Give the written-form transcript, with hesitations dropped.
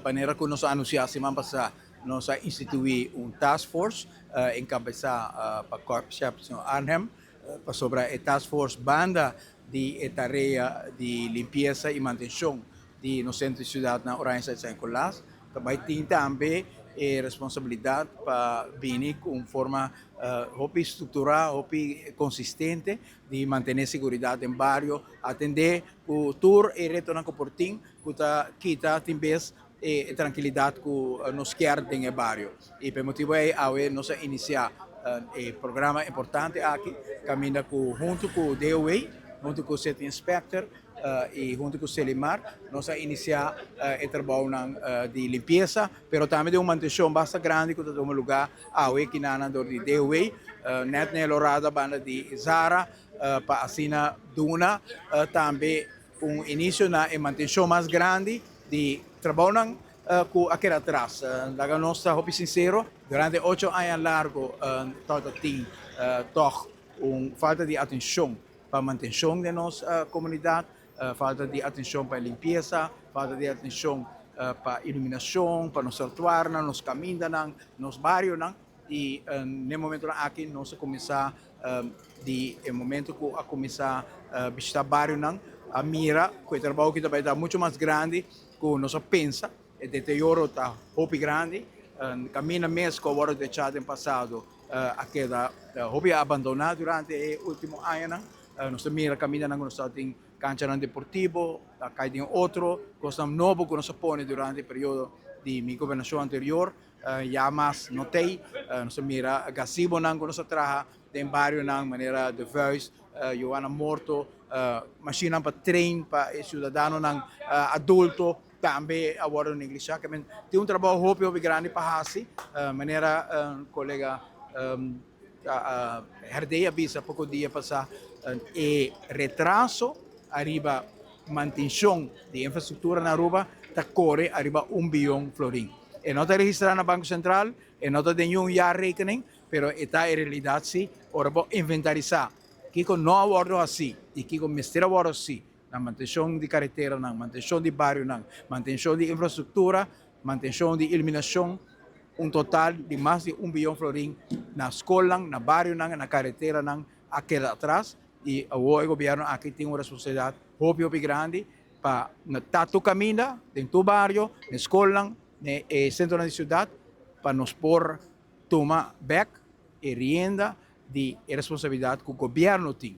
Manera ku nos a anunsiá siman pasá, nos a instituí un task force enkabesá pa Korpschef señor Arnhem, pasobra e task force banda di e tarea di limpiesa i mantenshon di nos sentro di siudat na Oranjestad i San Nicolas, ta bai tin tambe e responsabilidat pa bini ku un forma hopi strukturá, hopi konsistente di mantené seguridat den bario, atendé ku tur e retonan ku por tin ku ta kita tin bes e trankilidat ku nos kier den e bario. I pa e motibu ei awe nos a inisiá e programa importante aki kaminda ku huntu ku DOW, huntu ku City Inspector i huntu ku Selimar nos a inisiá e trabounan di limpiesa pero tambe den un mantenshon basta grandi ku ta tuma lugá awe kinanan dor di DOW nèt na e lorada banda di Zara pa asina duna tambe Un inicio na e mantencion mas grandi di trabounan cu a keda atras. Laga nos ta hopi sincero, durante ocho aña largo tabata tin tog un falta di atencion pa mantencion den nos comunidad, falta di atencion pa e limpieza, falta di atencion pa iluminacion, pa nos trottoirnan, nos camindanan, nos barionan. I n'e momentonan aki nos a kuminsá di e momento ku a kuminsá bishitá barionan a mira ku e trabou aki ta bai ta muchu mas grandi ku nos a pensa. E deterioro ta hopi grandi. Kaminda mes ku a wòrdu dechá den pasado a keda hopi abandoná durante e último añanan. Nos ta mira kamindanan ku nos tabatin kanchanan deportivo ta kai den otro kosnan nobo ku nos a pone durante e periodo di mi gobernashon anterior. Ya mas no t'ey. Nos a mira gazebonan ku nos a traha den barionan manera De Vuist, Johanna Morto, mashinnan pa train pa e siudadanonan adulto tambe a wòrdu neglishá. Ke men tin un trabou hopi hopi grandi pa hasi manera kolega Herdé a bisa poko dia pasá e retraso ariba mantenshon di infrastruktura na Aruba ta kore ariba un biyon florin. E no ta registrá na Banko Sentral, e no ta den niun jaarrekening, pero e ta e realidat si ora bo inventarisá kiko no a wòrdu hasí i kiko mester a wòrdu hasí na mantenshon di kareteranan, mantenshon di barionan, mantenshon di infrastruktura, mantenshon di iluminashon, un total di mas di un biyon florin na skolnan, na barionan, na kareteranan a keda atras i awor e gobièrnu aki tin un responsabilidat hopi hopi grandi pa na ta tur kaminda, den tur bario, den skolnan, den e sentronan di siudat pa nos por tuma bèk e rienda di e responsabilidat ku gobièrnu tin.